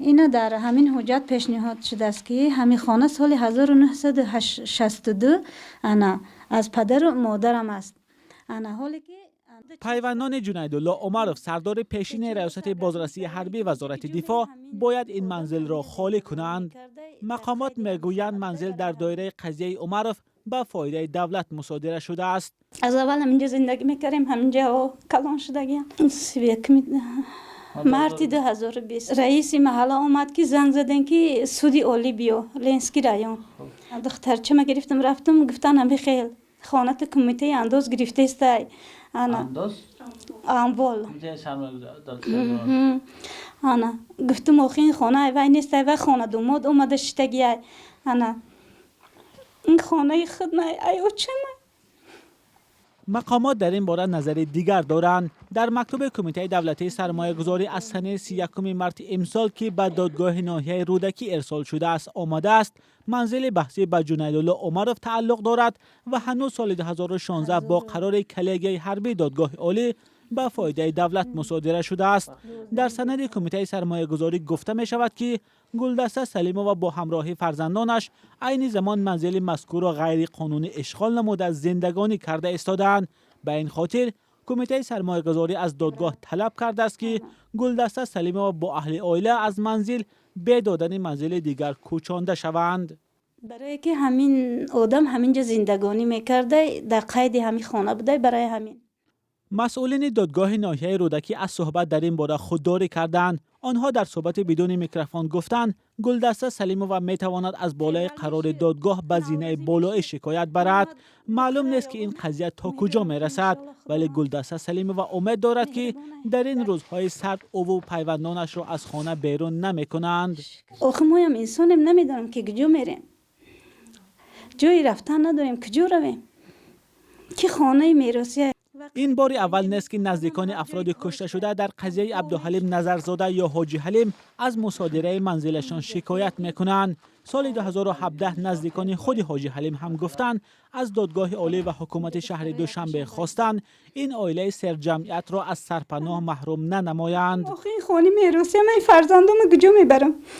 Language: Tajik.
Ина дар ҳамин ҳуҷҷат пешниҳод шудааст, ки ҳамин хона соли 1962 ана аз падару модарам аст. Ана ҳоле ки Пайвандони Ҷунайдулло Умаров, сардори пешини раёсати бозрасии ҳарбии Вазорати дифоъ, бояд ин манзилро холӣ кунанд. Мақомот мегӯянд, манзил дар доираи қазияи Умаров ба фоидаи давлат мусодира шудааст. Аз аввал ҳаминҷа зиндагӣ мекардем, ҳаминҷа калон шудагиам. 31-уми марти 2020 раиси маҳалла омад, ки занг задем, ки суди олӣ биё, Ленинский район. Духтарчама гирифтам, рафтам, гуфтан, ҳами хел хоната кумитаи андоз гирифтестай, ана амвол. Ана гуфтум, охи, ин хона вай нестай, вай хонадумод омада шиштагиай. Ана ин хонаи худ най, ай очама. Мақомот дар ин бора назари дигар доранд. Дар мактуби Кумитаи давлатии сармоягузорӣ аз санаи 31-уми марти имсол, ки ба додгоҳи ноҳияи Рӯдакӣ ирсол шудааст, омадааст, манзили баҳсӣ ба Ҷунайдулло Умаров тааллуқ дорад ва ҳанӯз соли 2016 бо қарори коллегияи ҳарбии Додгоҳи олӣ ба фоидаи давлат мусодира шудааст. Дар санади Кумитаи сармоягузорӣ гуфта мешавад, ки Гулдаста Салимова бо ҳамроҳии фарзандонаш айни замон манзили мазкурро ғайриқонунӣ ишғол намуда, зиндагонӣ карда истодаанд. Ба ин хотир Кумитаи сармоягузорӣ аз додгоҳ талаб кардааст, ки Гулдаста Салимова бо аҳли оила аз манзил бе додани манзили дигар кӯчонда шаванд. Барое ки ҳамин одам ҳаминҷа зиндагонӣ мекарда, дар қайди ҳамин хона буда, барои ҳамин. Масъулини додгоҳи ноҳияи Рӯдакӣ аз суҳбат дар ин бора худдорӣ карданд. Онҳо дар суҳбати бидуни микрофон гуфтанд, Гулдаста Салимова метавонад аз болои қарори додгоҳ ба зинаи болоӣ шикоят барад. Маълум нест, ки ин қазия то куҷо мерасад, вале Гулдаста Салимова умед дорад, ки дар ин рӯзҳои сард ӯву пайвандонашро аз хона берун намекунанд. Охи, моям инсонем, намедонам, ки куҷо мерем, ҷои рафтан надорем, куҷо равем, ки хонаи меросия. Ин бори аввал нест, ки наздикони афроди кушташуда дар қазияи Абдуҳалим Назарзода ё Ҳоҷи Ҳалим аз мусодираи манзилашон шикоят мекунанд. Соли 2017 наздикони худи Ҳоҷи Ҳалим ҳам гуфтанд, аз Додгоҳи олӣ ва ҳукумати шаҳри Душанбе хостанд, ин оилаи серҷамъиятро аз сарпаноҳ маҳрум нанамоянд. Охи, ин хони меросия, ман фарзандома куҷо мебарам?